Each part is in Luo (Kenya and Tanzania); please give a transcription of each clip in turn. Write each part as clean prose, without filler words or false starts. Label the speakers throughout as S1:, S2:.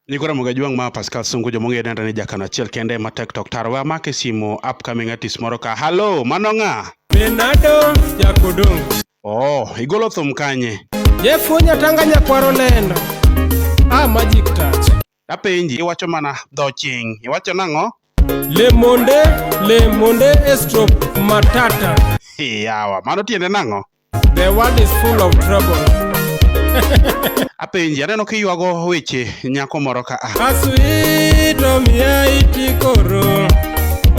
S1: Nyikwa Ramogi Ajwang' ma Pascal Sungu jomong'e denda ni jakano achiel kende ma Tek Tok Tar. We amake simu upcoming artist moro ka. Hello, mano ng'a?
S2: Bernardo Jakodong.
S1: Oh, igolo thum kanye?
S2: Jefunya tanga nyakwaro lendo. Ah, magic touch.
S1: Apenji, iwacho mana dho ching. Iwacho nang'o?
S2: Le monde, le monde estrop matata.
S1: Yawa, mano tiende nang'o?
S2: The world is full of trouble.
S1: Apenji, aneno kiywago weche nyako moro ka a.
S2: Aswito miya iti koro.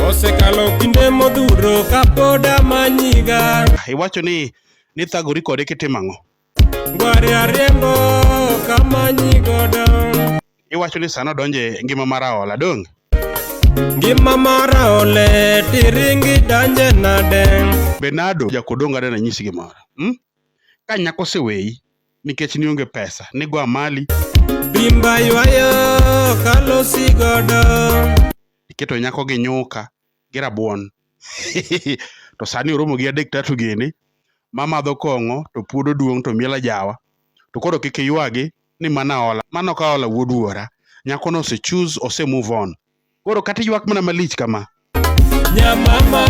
S2: Osekalo kinde modhuro kapod amanyiga.
S1: Iwacho ni nithagori kode kitimo ang'o?
S2: Ngware ariembo kamanyi godo.
S1: Iwacho ni sano donje ngima mar aola, dong'?
S2: Ngima mar aole tiringi donje nade.
S1: Bernardo Jakodongo adwa nanyisi gimoro. Hmm? Ka nyako oseweyi nikech nionge pesa, nigo amali,
S2: Bimba ywayo kalosi godo.
S1: iketo nyako gi nyuka gi rabuon. To sani oromo gi adek tatu gini, mamadho kong'o to puodo duong' to mielo ajawa. To koro kik iywagi ni mano aola. Mano ok aola wuod wuora. Nyako no ose choose, ose move on. Koro kata iywak mana malich kama,
S2: Nyamama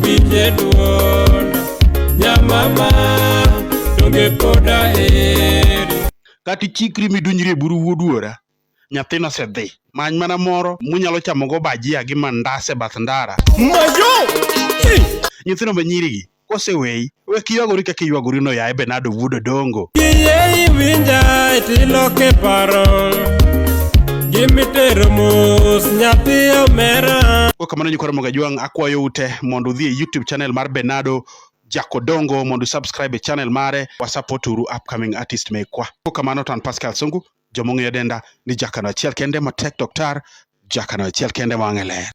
S2: winje duol. Nyamama donge pod aheri.
S1: Kata ichikri midunyri e buru wuod wuora, nyathino osedhi. Many mana moro munyalo chamogo bajia gi mandas e bath ndara.
S2: Mayo!
S1: Nyithindo ma nyirigi, koseweyi, wek ywagori kaka iywagori no yaye Bernardo wuod Odongo.
S2: Kiyie iwinja tiloke paro. Gimitero mos nyathi omera.
S1: Kamano nyikwa Ramogi Ajwang' akwayo ute mondo udhi e YouTube channel mar Bernardo Jakodongo mondo subscribe e channel mare wasupport uru upcoming artist mekwa. Kamano to an Pascal Sungu, jomong'eyo denda ni jakano achiel kende ma Tek Tok Tar, jakano achiel kende ma wang'e ler.